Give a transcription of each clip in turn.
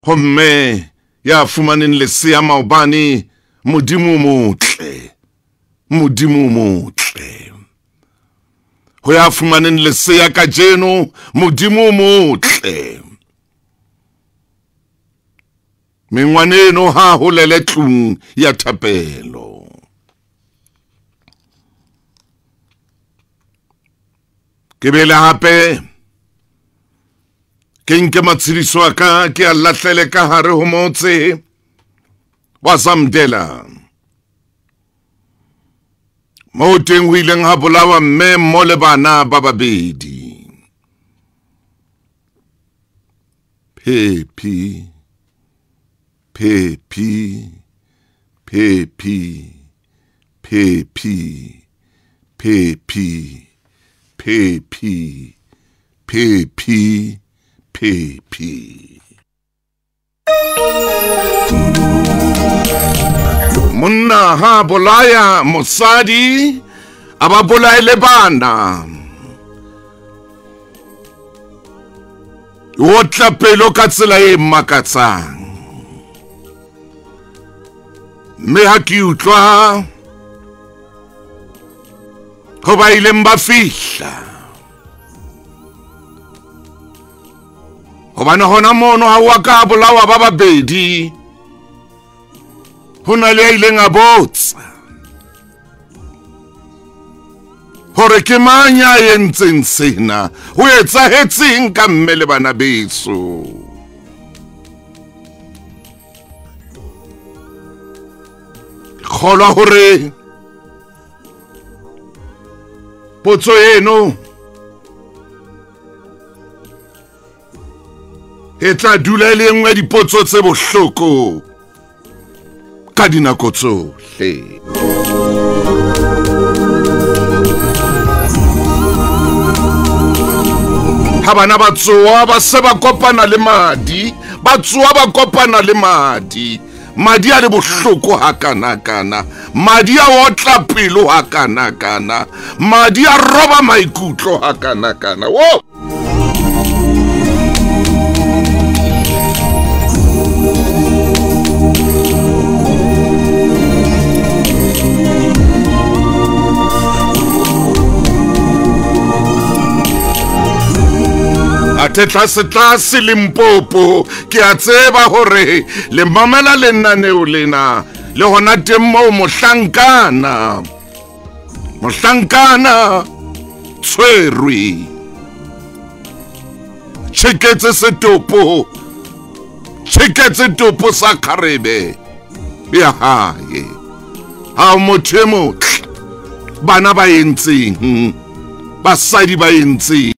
Homme ya fumaneng lesea maobane, Modimo motle, Modimo motle. Ho ya fumaneng lesea kajeno, Modimo motle. Mengwaneno ha holele tlung ya thapelo. Ke bele hape ke nke matshediso a ka ke a lahlele ka hare ho motse wa Zamdela, moo teng ho ileng ha bolawa mme mmo le bana ba babedi. Phephi, phephi, phephi, phephi, phephi, phephi, phephi, phephi. Monna ha bolaya mosadi, a ba bolaye le bana. O tla pelo ka tsela e makatsang. Mme ha ke utlwa ho ba ileng ba fihla, hobane hona mono ha wa ka bolawa ba babedi, ho na le a ileng a botsa hore ke mang ya entseng sena, ho etsahetseng ka mme le bana beso. Kgolwa hore potso eno e tla dula e le nngwe ya dipotso tse bohloko ka dinako tsohle. Ha bana ba tsoa ba se ba kopana le madi, ba tsoa ba kopana le madi. Madi a le bohloko hakana-kana, madi a otla pelo hakana-kana, madi a roba maikutlo hakana-kana. Wo! Athe tlase tlase Limpopo, ke a tseba hore le mamela lenaneo lena, le hona teng moo mohlankana tshwerwe, tjheketse setopo, tjheketse topo sa kgarebe ya hae. Ha motho e motle, bana ba entseng, basadi ba entseng.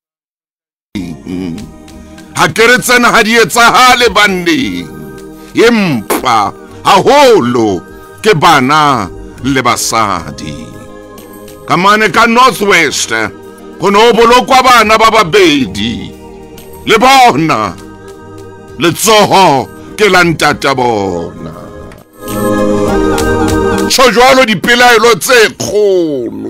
Ha ke re tsena ha di etsahale banneng, empa haholo ke bana le basadi. Ka mane ka Northwest ho no bolokwa bana ba babedi, le bona letsoho ke la ntata bona. Tjho jwalo dipelaelo tse kgolo.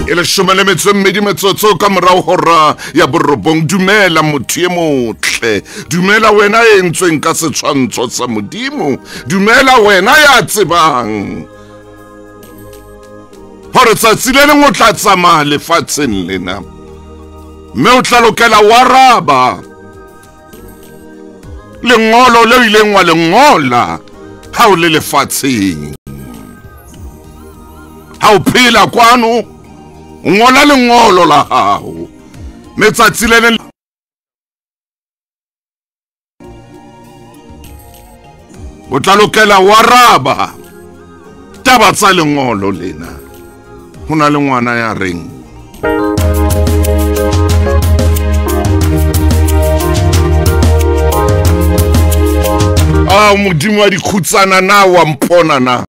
E leshome le metso e mmedi metsotso ka morao hora ya borobong. Dumela motho e motle, dumela wena e entsweng ka setshwantsho sa Modimo, dumela wena ya tsebang hore tsatsi le leng o tla tsamaya lefatsheng lena, mme o tla lokela wa araba lengolo leo ileng wa le ngola ha o le lefatsheng. Ha o phela kwano, ngola lengolo la hao, mme tsatsi le leng o tla lokela wa araba taba tsa lengolo lena. Ho na le ngwana ya reng, a Modimo wa dikhutsana na wa mpona na?